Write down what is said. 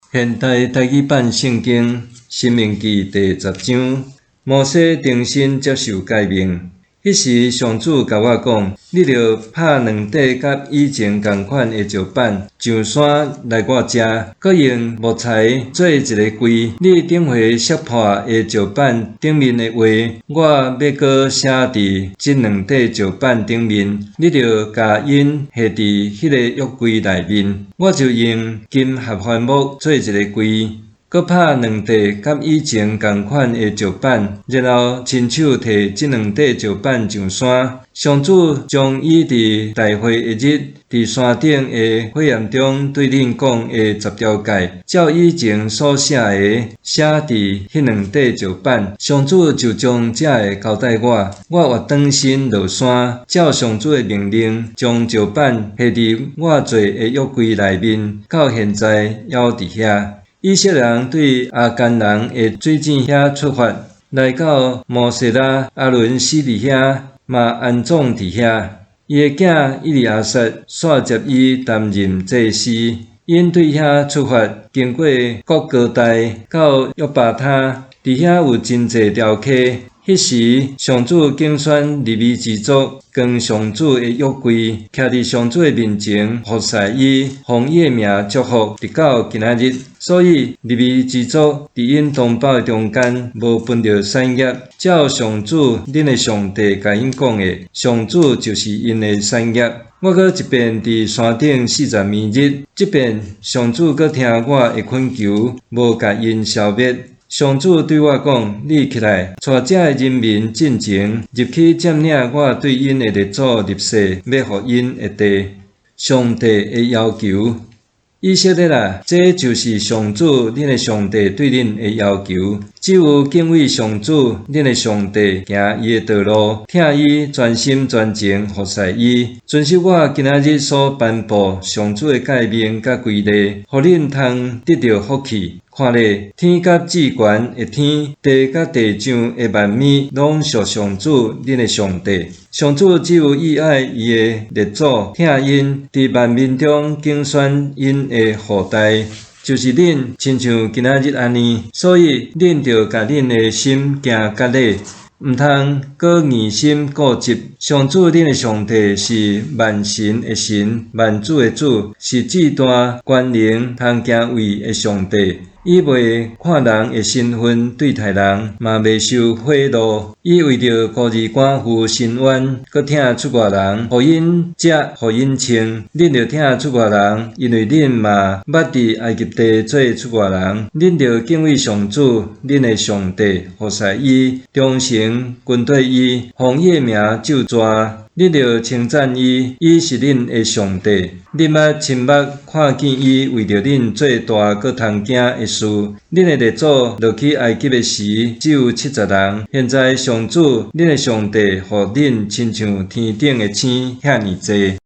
現代台語版聖經《申命記》第十章，摩西重新接受誡命。彼時上主共我講：你著拍兩塊佮以前仝款的石板，上山來我遮，閣用木材做一個櫃。你頂回摔破的石板頂面的話，我欲閣寫佇這兩塊石板頂面。你著共𪜶下佇彼個約櫃內面。我就用金合歡木做一個櫃，閣拍兩塊佮以前仝款的石板，然後親手提這兩塊石板上山。上主將伊佇大會的日，佇山頂的火焰中對恁講的十條誡，照以前所寫的，寫佇彼兩塊石板。上主就將這个交代我，我越轉身落山，照上主的命令，將石板下佇我做的約櫃內面，到現在猶佇遐。以色列人對亞干人的水井遐出發，來到摩洗拉，亞倫死佇遐，嘛安葬佇遐。伊的囝以利亞撒紲接伊擔任祭司。𪜶對遐出發，經過各高代，到約巴他，佇遐有真濟條溪。彼時，上主揀選利未支族，扛上主的約櫃，徛佇上主的面前服侍伊，奉伊的名祝福，直到今仔日。所以，利未支族佇𪜶同胞的中間無分著產業，照上主恁的上帝共𪜶講的，上主就是𪜶的產業。我閣一遍佇山頂45日，這遍上主閣聽我的懇求，無共𪜶消滅。上主對我講：你起來，帶這个人民進前，入去佔領我對𪜶的列祖立誓欲予𪜶的地。上帝的要求，以色列啊，這就是上主恁的上帝對恁的要求，只有敬畏上主恁的上帝，行伊的道路，疼伊，全心全情服侍伊，遵守我今仔日所頒布上主的誡命佮規例，予恁通得著福氣。看咧，天佮至懸的天，地佮地上的萬物，攏屬上主恁的上帝。上主只有喜愛伊的列祖，疼𪜶，佇萬民中揀選𪜶的後代，就是恁，親像今仔日按呢。所以，恁著共恁的心行割禮，毋通閣硬心固執。上主恁的上帝是萬神的神，萬主的主，是至大權能通敬畏的上帝。伊袂看人的身份對待人，嘛袂受賄賂。伊為著孤兒寡婦伸冤，閣疼出外人，予𪜶食，予𪜶穿。恁著疼出外人，因為恁嘛捌佇埃及地做出外人。恁著敬畏上主，恁的上帝，服侍伊，忠誠跟綴伊，奉伊的名咒詛。恁著稱讚伊，伊是恁的上帝。恁捌親目看見伊為著恁做大閣通驚的事。恁的列祖落去埃及的時，只有七十人。現在上主，恁的上帝，予恁親像天頂的星遐爾濟。